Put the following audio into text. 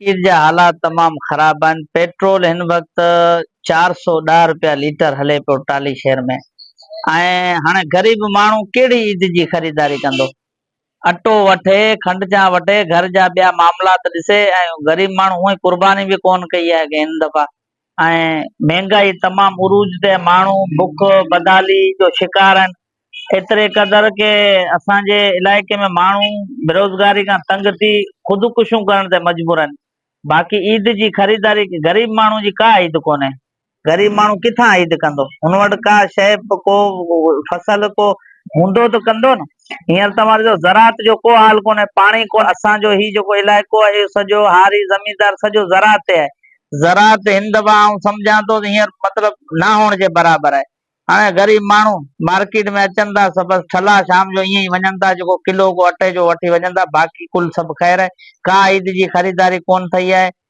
Market جا حالات تمام خراب آهن پيٽرول هن وقت 410 روپيا ليٽر هلي پيو ٽالهي شهر ۾ ۽ هاڻي غريب ماڻهو ڪهڙي عيد جي خريداري ڪندو اٽو وٺي کنڊ چانهه وٺي گهر جا ٻيا معاملات ڏسي ۽ غريب ماڻهو هونئن قرباني به ڪون ڪئي آهي هن دفعا ۽ مهنگائي تمام عروج تي ماڻهو بک بدحالي جو شڪار آهن ايتري قدر ڪي اسان جي علائقي ۾ ماڻهو بيروزگاري کان تنگ ٿي خودڪشيون ڪرڻ تي مجبور آهن باقي عيد جي خريداري غريب ماڻهو جي ڪا عيد ڪونهي غريب ماڻهو ڪٿان عيد ڪندو هن وٽ ڪا شيء ڪو فصل ڪو هوندو ته ڪندو نه هينئر توهان ڏسو زراعت جو ڪو حال ڪونهي پاڻي ڪو اسان جو هي جيڪو علائقو آهي اهو سڄو هاري زميندار سڄو زراعت تي آهي زراعت هن دفعا آئون سمجهان ٿو ته هينئر مطلب نه هئڻ جي برابر آهي هاڻي غريب ماڻهو مارڪيٽ ۾ اچن ٿا سڀ بس ٺلها شام جو ائين ئي وڃن ٿا جيڪو ڪلو ڪو اٽي جو وٺي وڃن ٿا باقي ڪل سڀ خير آهي ڪا عيد جي خريداري ڪونه ٿئي آهي.